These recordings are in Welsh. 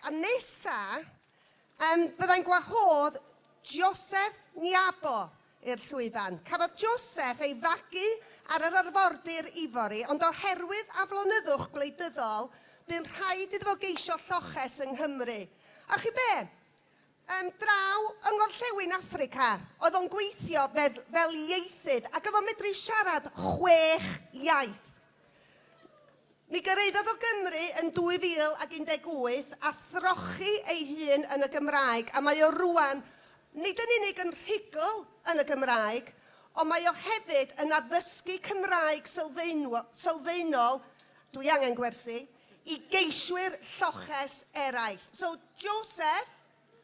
A nesa, um, fyddai'n gwahodd Joseph Niabo i'r llwyfan. Cafodd Joseph ei fagu ar yr arfordir Ifori, ond oherwydd aflonyddwch gwleidyddol, bu'n rhaid iddo fo geisio lloches yng Nghymru. A chi be? Um, draw yng Ngorllewin Affrica, oedd o'n gweithio fel, fel ieithydd ac oedd o'n medru siarad chwech iaith. Mi gyrhaeddodd o Gymru yn 2018 a throchi ei hun yn y Gymraeg, a mae o rŵan nid yn unig yn rhugl yn y Gymraeg, ond mae o hefyd yn addysgu Cymraeg sylfaenol, dwi angen gwersi, i geiswyr lloches eraill. So Joseph,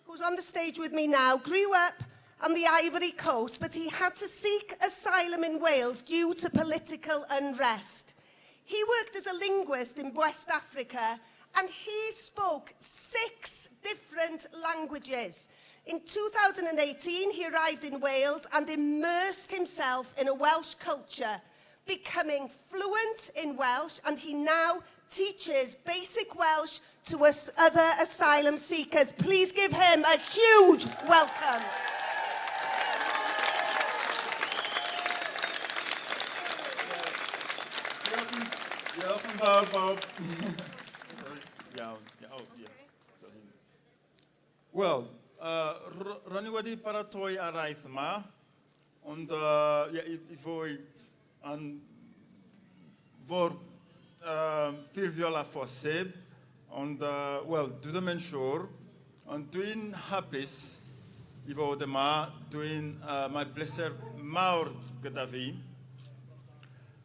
who's on the stage with me now, grew up on the Ivory Coast, but he had to seek asylum in Wales due to political unrest. He worked as a linguist in West Africa and he spoke 6 different languages. In 2018, he arrived in Wales and immersed himself in a Welsh culture, becoming fluent in Welsh, and he now teaches basic Welsh to us other asylum seekers. Please give him a huge welcome. Diolch yn fawr, bob. Sorry. Iawn. Oh, yeah. Wel, uh, ro'n i wedi paratoi araith yma, ond uh, yeah, i, i fwy yn fawr uh, ffurfiol a phosib, ond, uh, wel, dwi ddim yn siŵr, ond dwi'n hapus i fod yma, dwi'n, uh, mae bleser mawr gyda fi.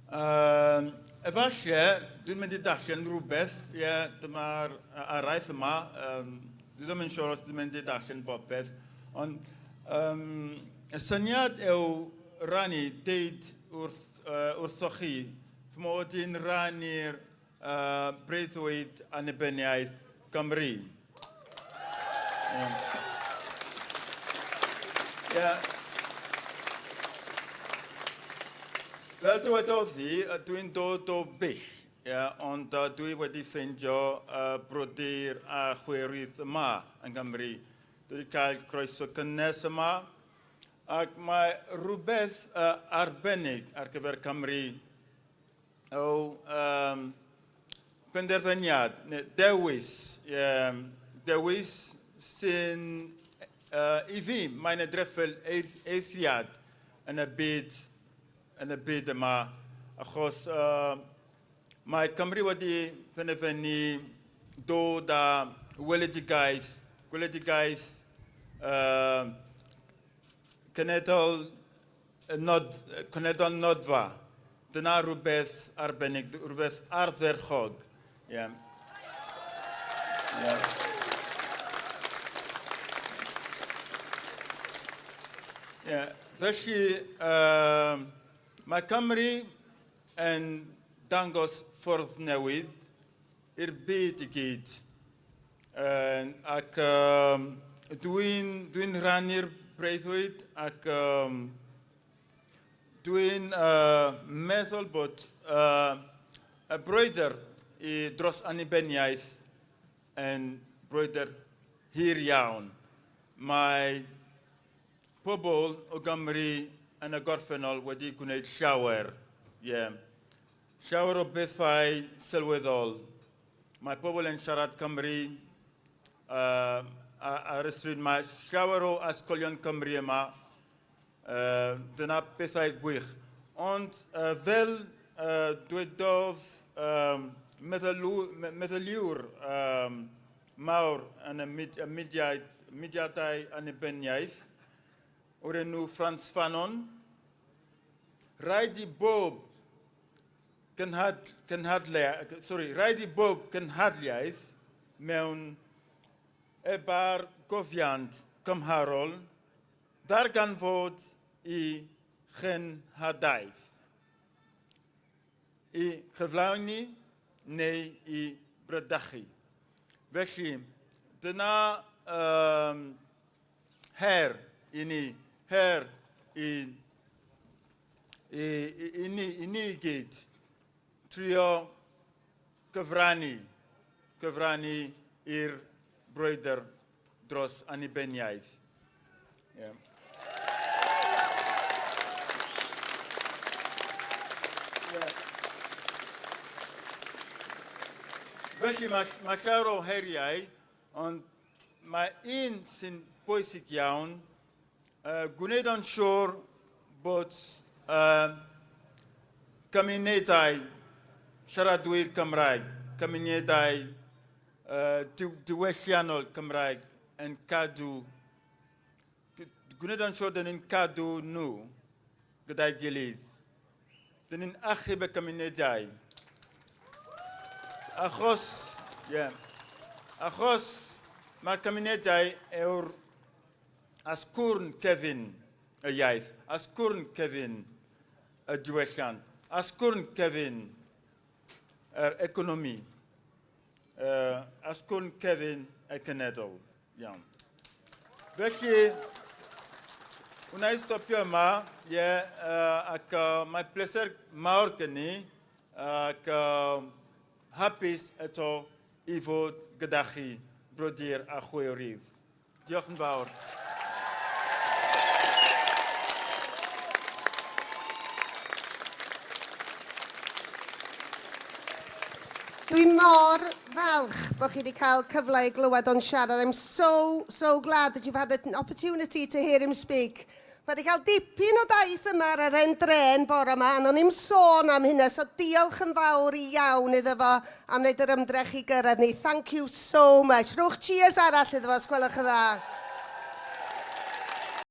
Uh, efallai, dwi'n mynd i darllen rhywbeth, ie, yeah, dyma'r araith yma. Um, dwi ddim yn siŵr os dwi'n mynd i darllen bopeth, ond um, y syniad yw rannu, deud wrth, uh, wrthoch chi, fy mod i'n rannu'r uh, breuddwyd annibyniaeth Gymru. Yeah. Yeah. Fel dywedodd hi, dwi'n dod o bell, yeah, ond uh, dwi wedi ffeindio uh, brodyr a chwiorydd yma yng Nghymru. Dwi wedi cael croeso cynnes yma, ac mae rhywbeth uh, arbennig ar gyfer Cymru yw um, penderfyniad, neu dewis, um, dewis sy'n, uh, i fi, mae'n edrych fel eithriad yn y byd, yn y byd yma, achos uh, mae Cymru wedi penderfynu dod â weledigaeth, gweledigaeth uh, cenedl Nod, Cenedl Noddfa. Dyna rhywbeth arbennig, rhywbeth ardderchog. Yeah. Yeah. Yeah. Felly, uh, mae Cymru yn dangos ffordd newydd i'r byd i gyd. Uh, ac uh, dwi'n dwi rhannu'r breuddwyd ac um, dwi'n uh, meddwl bod uh, y brwydr i dros annibyniaeth yn brwydr hir iawn. Mae pobl o Gymru yn y gorffennol wedi gwneud llawer. Yeah. Llawer o bethau sylweddol. Mae pobl yn siarad Cymru uh, ar y stryd. Mae llawer o ysgolion Cymru yma. Uh, dyna pethau gwych. Ond uh, fel uh, dwedodd um, meddyliwr um, mawr yn y, mud, y mudiad, mudiadau annibyniaeth, o'r enw Frantz Fanon, Rhaid i bob cynhad, cynhadle, sorry, rhaid i bob cynhadliaeth mewn ebargofiant cymharol ddarganfod i chenhadaeth, i chyflawni neu i brydachu. Felly, dyna um, her i ni, her i, i, i, i, ni, i ni i gyd trio gyfrannu, gyfrannu i'r brwydr dros annibyniaeth. Yeah. Felly mae llawer o heriau, ond mae un sy'n bwysig iawn, gwneud yn siŵr bod cymunedau siaradwyr Cymraeg, cymunedau diwylliannol Cymraeg yn cadw, gwneud yn siŵr dyn ni'n cadw nhw gyda'i gilydd. Dyn ni'n achub y cymunedau. Achos, yeah, achos mae'r cymunedau yw'r asgwrn cefn y iaith, asgwrn cefn y diwylliant, asgwrn cefn yr economi, asgwrn cefn y cenedl. Iawn. Felly, wna i stopio yma, ie, yeah, ac mae pleser mawr gen i, ac hapus eto i fod gyda chi, brodyr a chwiorydd. Diolch yn fawr. Dwi mor falch bod chi wedi cael cyfle i glywed o'n siarad. I'm so, so glad that you've had an opportunity to hear him speak. Mae wedi cael dipyn o daith yma ar yr hen drên bore yma, a o'n i'm sôn am hynna, so diolch yn fawr i iawn iddo fo am wneud yr ymdrech i gyrraedd ni. Thank you so much. Rhowch cheers arall iddo fo, os gwelwch yn dda.